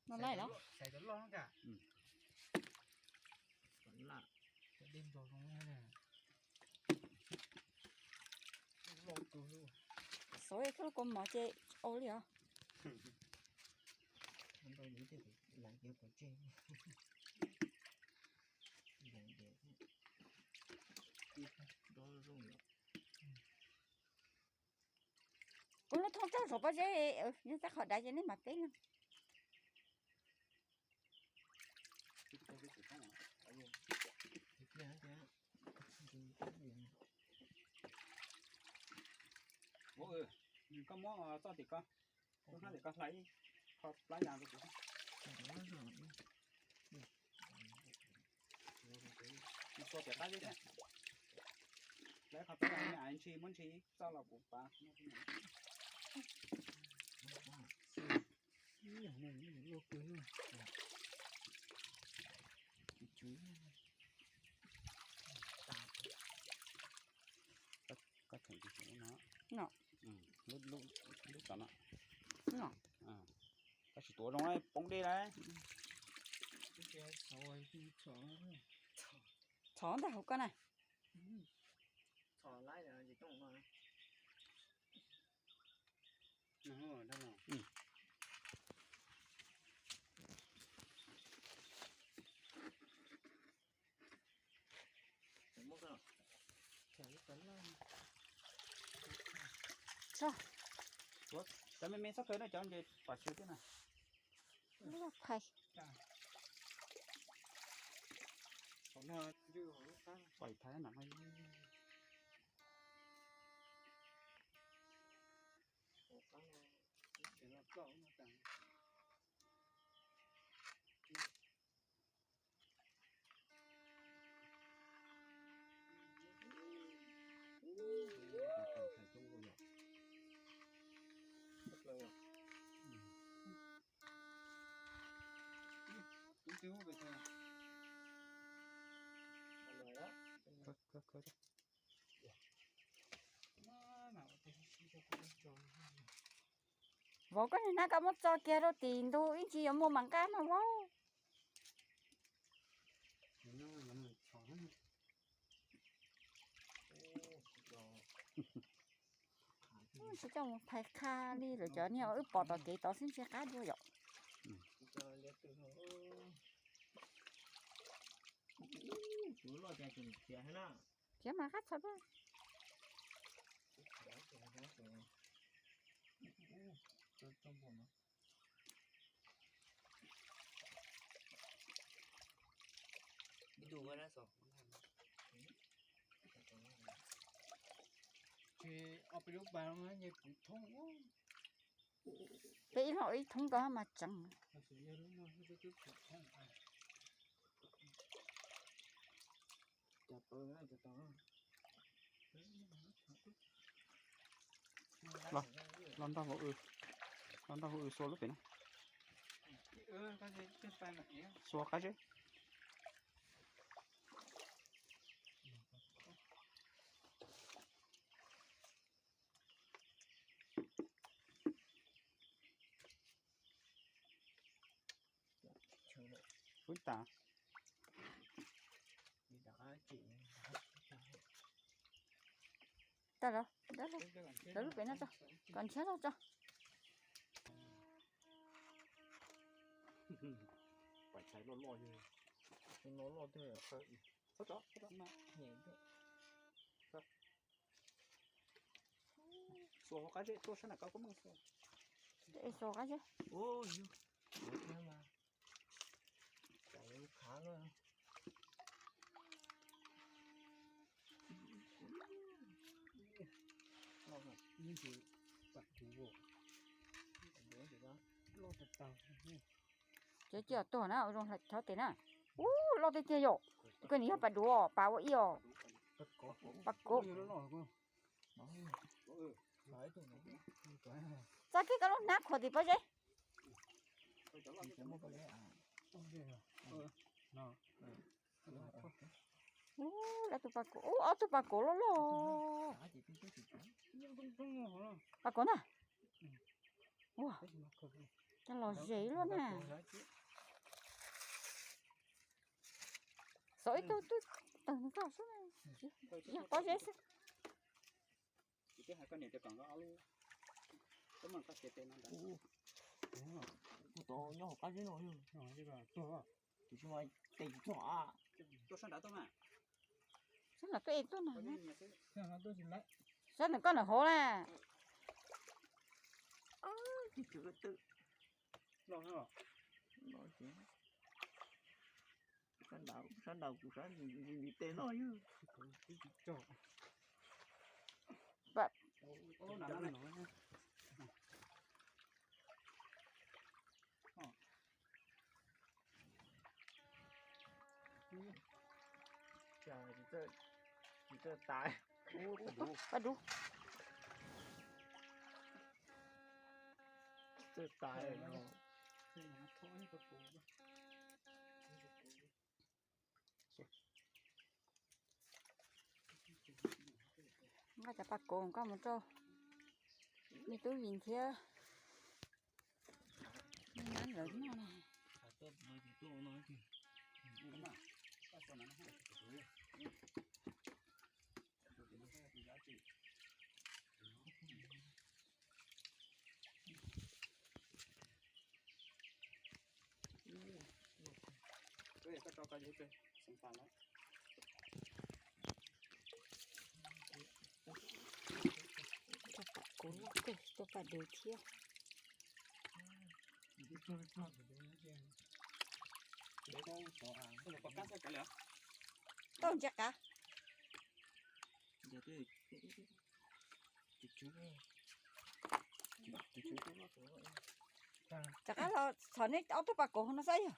No laij los? Xaiv cov loj no cas. Cov dej nrog zoo. Xov koj lub kaus mom ces au li os. Kuv lub thoob tsaug saum pob zeb, yog txaj qhov dav ces nej mam teb no. Koj muab txoj tim ko, koj hnab tim ko hlais ib qho plab yas rau kuv. Txua tias qab zeb thiab. Hlais qho plab yas me ais ntshis muab ntshis txoj los kuv pav. Koj tseem tis no, lub tom no. Koj tsis tuav zoo poob dej lauj. Txhov ntag hauv koj na. Cov me me txhob kaw na, cov nce pom tsw thiab na. Lub phais. Pom thaiv na. Vauv, koj niag hnab koj muab txo kiag rau tim ntug ib ntsis yuav muaj mam nqa mas vauv. Tsis coj mus phais qha li lawm, cov niag uas wb pom tom kev tod xwb ntshe qab dua yom. Txiav mas qab txhawm. Peb ib leeg ua ib thoob rau mas tseev. Los, los nrog vauv, los nrog vauv xua lub pem na. Xua qab zeb. Ub tas. Tau lawm, lawv lub pem no tso, kom nrhiav tau tso. Pais tshais loj loj, loj loj thiab. Xuas hauv qab zeb tuaj sab nram koj kub meej xuas. Xuas qab zeb. Cov cia tuag na, ua zoo chob tes na. Ub, loj tiag tiag yom. Koj nim yog pas duav, pas ua ib os. Pas kub. Txo kiag koj lub hnab khuam tim pob zeb. Ub, lawv tus pas kauv, ub, ob tug pas kauv loj loj. Pas kauv na. Ua, cov los zes luaj na. Xov ib tug twb tawg nws koj xwb, yog pob zeb xwb. Kuv twb hais koj niam tias kom nqa ob lub, koj mam nqa kiag tes no ntawd. Kuv tau nyob hauv qab zeb no. Tus tsis mas tes tsis txog a. Tuaj sab nrad tuaj mas. Sab nrad tuaj es tuaj na. Sab nrad koj nrad hauv na. Tis tswv twm. Sab nrad, sab nrad kuv sab ntim ntim tes no yog. Paj dub. Txawj tas no. Nqa cov pas kauv koj mus rau me tub Vim thiab me nyab lawv noj na. Cov pas kauv loj kawg, cov pas dub thiab. Tau ntsia qav. Rov qab los txhom nej ob tug pas kauv hauv no saib yog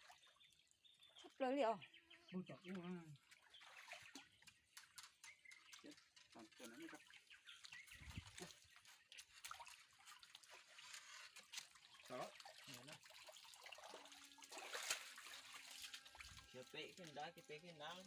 tshaj plaws li os. Khiav pem kiag nrad, khiav pem kiag nrad.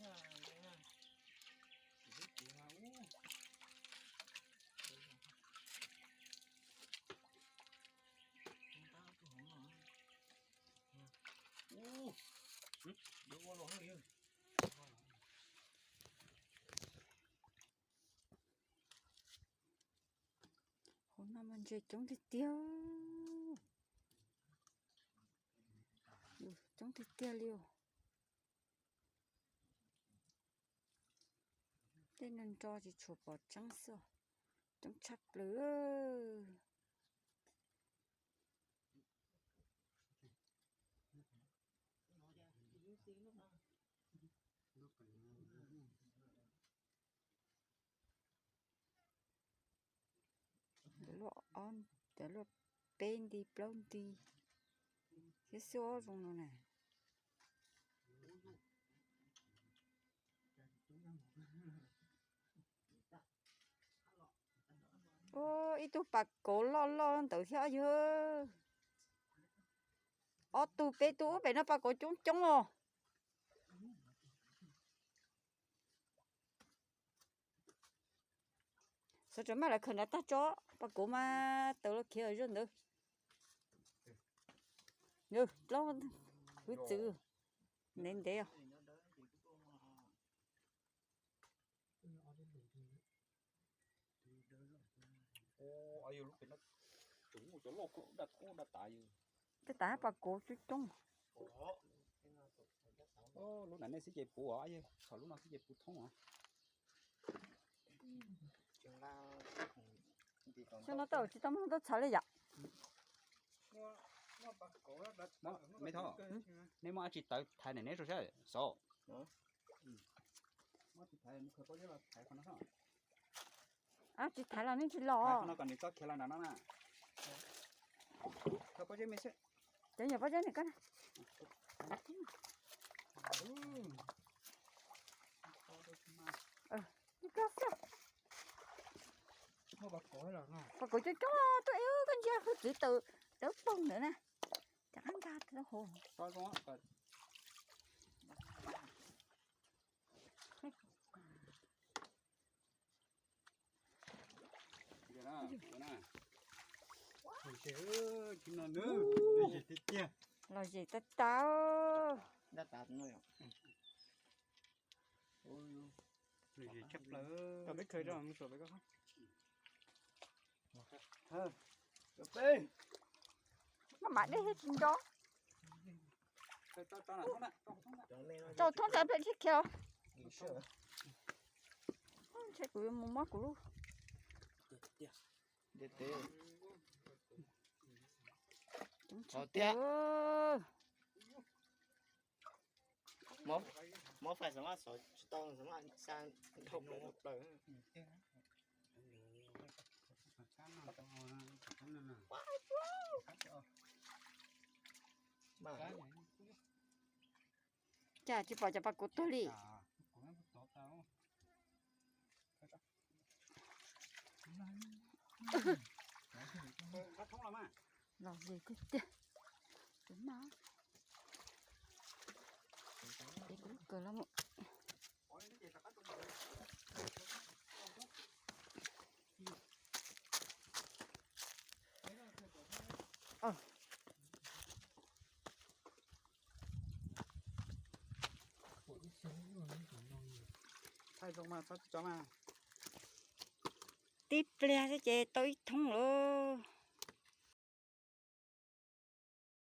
Hauv no mas ntses coob tiag tiag. Coob tiag tiag li os. Tej no nro tsis tshua pom tseeb xwb, coob tshaj plaws. Cov luaj ob, cov luaj peb nti plaub nti thiab xwb, ob zoo no na. Ua ib tug pas kauv loj loj ntawd thiab yog. Ob tug peb tug ub pem no pas kauv coob coob os. Xov tseem maj lawv khaws nrad tag tso, pas kauv mas tawm los khiav zoj ntawd. Plaub hwj txwv ntev ntev os. Tej tas pas kauv coob coob. Lub nram nej xwb ces puv os, thaum lub no xwb ces puv thoob os. Xyoo no tau tsis tau muaj ntau txhav li yom. Me thab, nej muaj dab tsi tawv thaiv niam neb rau sab xauv. Tsis thaiv los nej tsis los. Kom nws txhob khiav los nram no na. Khaws pob zeb me xwb. Cov nyuam pob zeb nws koj na. Pas kauv coob coob tuaj, koj ntsia hwj txwv tawm tawv poog ntawd na. Cov qab nkag rau hauv. Ces tsis no nws, zem tiag tiag. Los zem tag tag. Dab tas no yom. Zem tshaj plaws. Kom peb khaws rau mus suam pem koj. Maj mam dej thiab tsis nco. Rau thoob ntawd pem thiab khiav. Ntshe kuv yuav mus muab kuv lub. Coob tiag. Mob fais xav mas xov tsis tau xav mas xa dhau plaws dhau plaws. Cas tsis pom cov pas kuv tuag li. Los ze tiag tiag. Tus mas, ces kuv lub kawg los mus. Tib pliag xwb ces tau ib thoob lawm.